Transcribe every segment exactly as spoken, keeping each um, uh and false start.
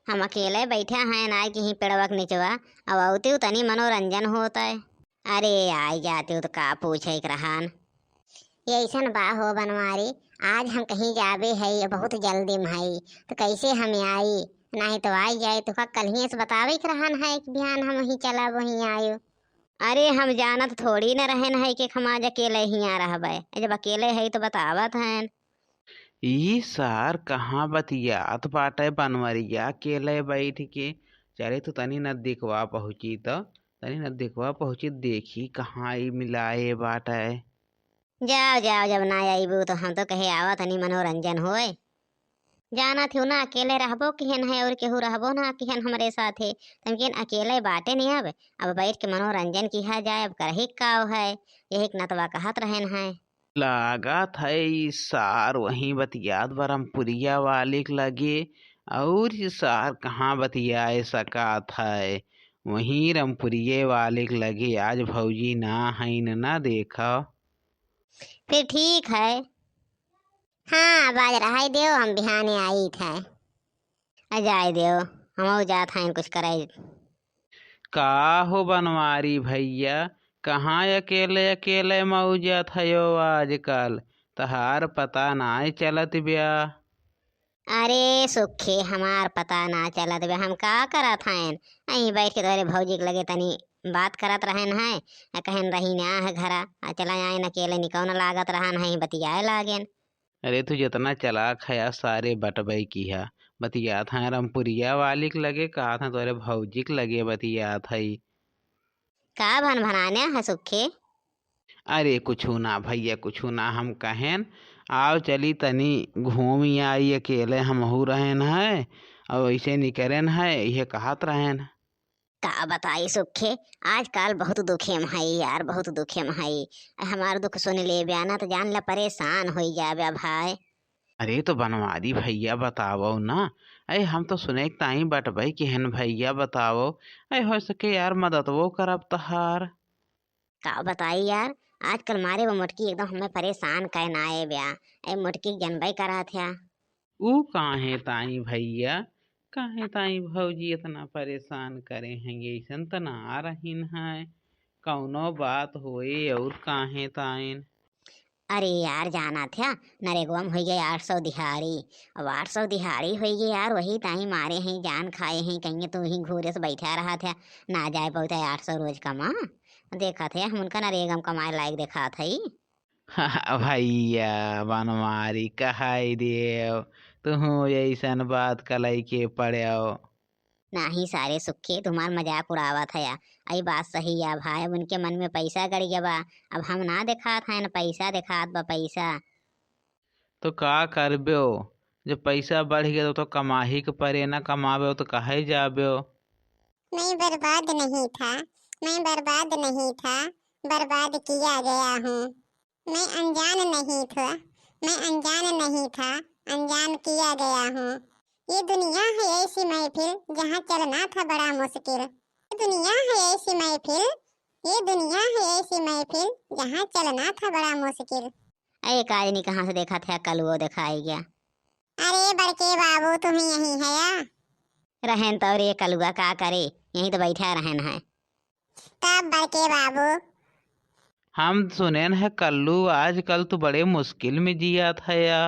हम अकेले बैठे हैं ना कि ही पेड़वा के निचवा, अब अउतिउ तनी मनोरंजन होतै। अरे, आइ जातिउ त का पूछै के रहन। यइसन बा हो बनवारी, आज हम कहीं जाबे है, बहुत जल्दी में है, त कैसे हम आई? नाहीं त आइ जाए, त का कल्हिए से बतावे के रहन है कि बिहान हम वहीं चलब, वहीं आयो। अरे, हम जानत थोड़ी न रहन है कि हम आज अकेले हियाँ रहबै। जब अकेले है त बतावत हैं। ई सार कहाँ बतियात बाटै बनवरिया अकेले बैठ के? चले तो तनी नजदीकवा पहुँची त, तनी नजदीकवा पहुँची, देखी कहाँ ई मिलाए बाटै। जाओ, जाओ, जब ना अइबू तो हम तो कहे आवा तनी मनोरंजन होए। जानत हिउ ना, अकेले रहबो किहन है और केहू रहबो ना किहन हमरे साथे। तमकिन अकेले बाटे नहीं अब, अब बैठ के मनोरंजन किहा जाए, अब करही काव है, यही के नतवा कहत रहन है। लागत है ई सार वहीं बतियात बा रमपुरिया वाले के लगे, और ई सार कहाँ बतियाए सकत है, वहीं रमपुरिये वाले के लगे। आज भौजी ना हईन ना, देखा। फिर ठीक है। हाँ, अब आज रहै देव, हम बिहाने आइत है। आ जाए देव, हमहू जात हैं कुछ करे। का हो बनवारी भैया, कहाँ अकेले अकेले मौजत हयो आजकल? तहार पता नाय चलत ब्या। अरे सुखे, हमार पता ना चलत बे, हम का करत हन? अहीं बैठ के तोहरे भौजी के लगे तनी बात करत रहन है, आ कहन रही ना है घरा, आ चला आइन अकेले, निकौन लागत रहन है, बतियाए लागेन। अरे तू जितना चालाक है यार, सारे बटबै की है, बतियात है रमपुरिया वाली के लगे, कहत है तोहरे भौजी के लगे बतियात है। का भन भनाने है सुखे? अरे कुछु ना भैया, कुछु ना, हम कहेन, आओ चली तनी घूमी आई, अकेले हमहू रहेन है, और ऐसे निकरेन है, इहे कहत रहेन। का बताई सुखे, आजकल बहुत दुखे में हई यार, बहुत दुखे में हई। हमार दुख सुन लेब्या ना तो जान ला परेशान होई जाब्या भाई। अरे तो बनवारी भैया बतावो ना, अरे हम तो सुने के ताई बटबै किहन भैया बतावो, अरे हो सके यार मददवो करब तहार। का बताई यार, आजकल मारे वो मोटकी एकदम हमें परेशान कै नाए ब्या। ए मोटकी के जनबै करत है। ऊ काहे ताई भैया, काहे ताई भौजी इतना परेशान करे हैं, ऐसन त ना रहीन है, कौनो बात होए और काहे ताईन। अरे यार, जाना था, नरेगवा में होइ गए आठ सौ दिहाड़ी। अब आठ सौ दिहाड़ी होइ गए यार, वही ताई मारे हैं, जान खाए हैं, कहीं तू ही घूरे से बैठा रहा था, ना जाए पौते आठ सौ रोज कमा। देखा थे हम उनका नरेगा में कमाए लायक देखा थे। भैया बनवारी कहाई देव, तुहूँ ऐसन बात कलई के पड़ेव। नाही सारे सुखे, तुम्हार मजाक उड़ावत हया। अई बात सही या भाई, अब उनके मन में पैसा गड़ गया बा। अब हम ना देखात हैं, पैसा देखात बा, पैसा। तो का करब्यो, जब पैसा बढ़ गया तो, तो कमाही के परे, ना कमाब्यो तो कहे जाब्यो। मैं बर्बाद नहीं था, मैं बर्बाद नहीं था, बर्बाद किया गया हूँ। मैं अनजान नहीं था, मैं अनजान नहीं था, अनजान किया गया हूँ। ये दुनिया है ऐसी महफिल, जहाँ चलना था बड़ा मुश्किल। ये दुनिया है ऐसी महफिल, ये दुनिया है ऐसी महफिल, जहाँ चलना था बड़ा मुश्किल। अरे काजनी, कहाँ से देखा था कलुओ देखाई गया? अरे बड़के बाबू, तुम यहीं है या? रहन तो रे कलुआ, का करे, यहीं तो बैठा रहन है। तब बड़के बाबू। हम सुनेन है कल्लू, आजकल तू बड़े मुश्किल में जियात है या?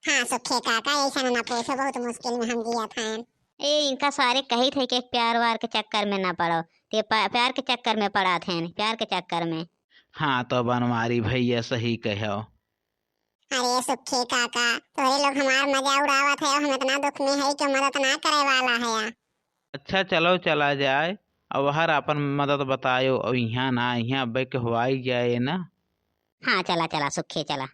हाँ सुखे काका, ऐसा ना पूछो, बहुत मुश्किल में हम जियात हैं। ए, इनका सारे कही थे कि प्यार वार के चक्कर में ना पड़ो, ते प-, प्यार के चक्कर में पड़ा थे, प्यार के चक्कर में। हाँ तो बनवारी भैया सही कहो। अरे सुखे काका, तोरे लोग हमार मजा उड़ावत है, हम इतना दुख में है कि मदद ना करे वाला है। अच्छा चलो चला जाए, अब हर अपन मदद बतायो, और यहाँ ना, यहाँ अब्बे के हवाई जाए ना। हाँ चला चला सुखे चला।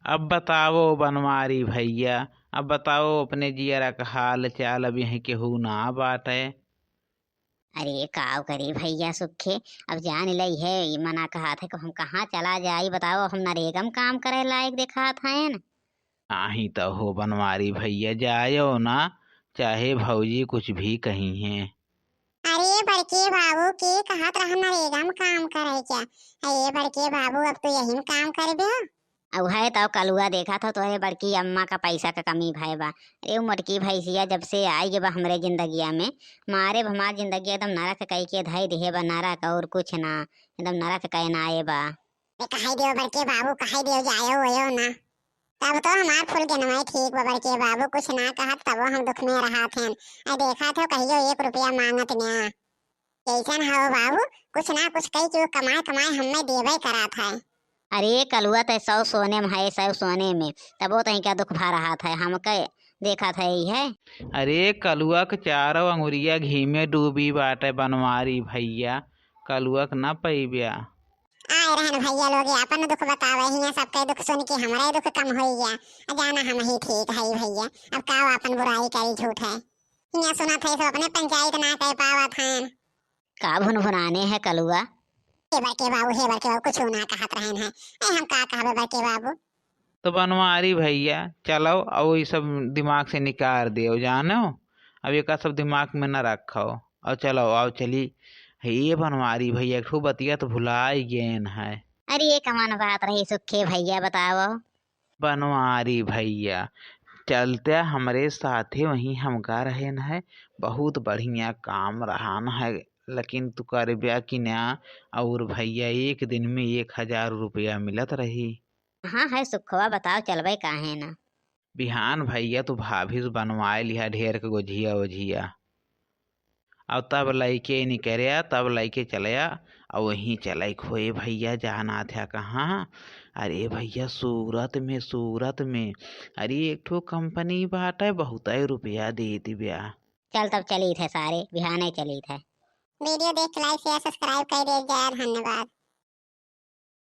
अब बताओ बनवारी भैया, अब बताओ अपने जियरा का हाल चाल, अब यहीं केहू ना बाटे। अरे काव करी भैया सुखे, अब जान लई है, ई मना कहा था कि हम कहाँ चला जाई, बताओ हम नरेगा में काम करे लायक देखात हैं। नाही तो हो बनवारी भैया, जायो ना, चाहे भौजी कुछ भी कही हैं। अरे बड़के बाबू के कहत रहा नरेगा में काम करे क्या? अरे बड़के बाबू, अब तो यही में काम करबे हो। अब है तउ कलुआ, देखत हउ तोहरे बड़की अम्मा का पैसा का कमी भय बा। अरे उ मोटकी भैंसिया जब से आइ गई बा हमरे जिंदगिया में, मारे हमार जिंदगी एकदम नरक कइ के धइ दिहे बा, नरक और कुछ ना, एकदम नरक कइ नाए बा। ए, कहइ देउ बड़के बाबू, कहइ देउ जायो वयो ना। तब तो हमार फुलगेनवा ठीक बा बड़के बाबू, कुछ ना कहत तबो हम दुख में रहत हन। आ देखत हउ कहियो एक रुपया मांगत ना। जइसन हउ बाबू, कुछ ना कुछ कइ के उ कमाए कमाए हम्मे देबे करत है। अरे कलुआ, तै सौ सोने में है, सौ सोने में, तबो तहीं का दुख भा रहत है, हमके देखत है ई है। अरे कलुआ के चारों अंगुरिया घी में डूबी बाटे बनवारी भैया, कलुआ के ना पइब्या। आए रहन भैया लोग आपन दुख बतावे, हियाँ सबके दुख सुन के हमरे दुख कम होई गया। आ जाना हम ही ठीक है भैया, अब का आपन बुराई करी झूठ है। हियाँ सुनत है सब अपने पंचायत ना कह पावत हैं। का भुनभुनाने है कलुआ? हे बड़के बाबू, हे बड़के बाबू, कुछ ना कहत रहन है। ए, हम का कहबे बड़के बाबू? तो बनवारी भैया, चलो, अब ई सब दिमाग से निकाल देव, जानो? अब एका सब दिमाग में न रखो। और चलो, आओ चली। हे बनवारी भैया, एक ठो बतिया तो भुलाई गेन है। अरे, ये कमान बात रही सुखे भैया, बताओ। बनवारी भैया, चलते हमरे साथे वहीं हमका रहेन है, बहुत बढ़िया काम रहन है, लेकिन तू करब्या कि ना? और भैया, एक दिन में एक हजार रुपया मिलत रही। हाँ है सुखवा, बताओ, चलबे काहे ना? बिहान भैया, तू भाभी से बनवाए लिहा ढेर के गोझिया ओझिया। अब तब लइके निकर्या, तब लइके चलया, और वहीं चलइ खोए भैया, जाना था कहाँ? अरे भैया, सूरत में, सूरत में, अरे एक ठो कंपनी बाटे, बहुतइ रुपया देत ब्या। चल तब चलित है सारे, बिहाने चलित है। वीडियो देख के like, share, subscribe कइ दे, जय, धन्यवाद।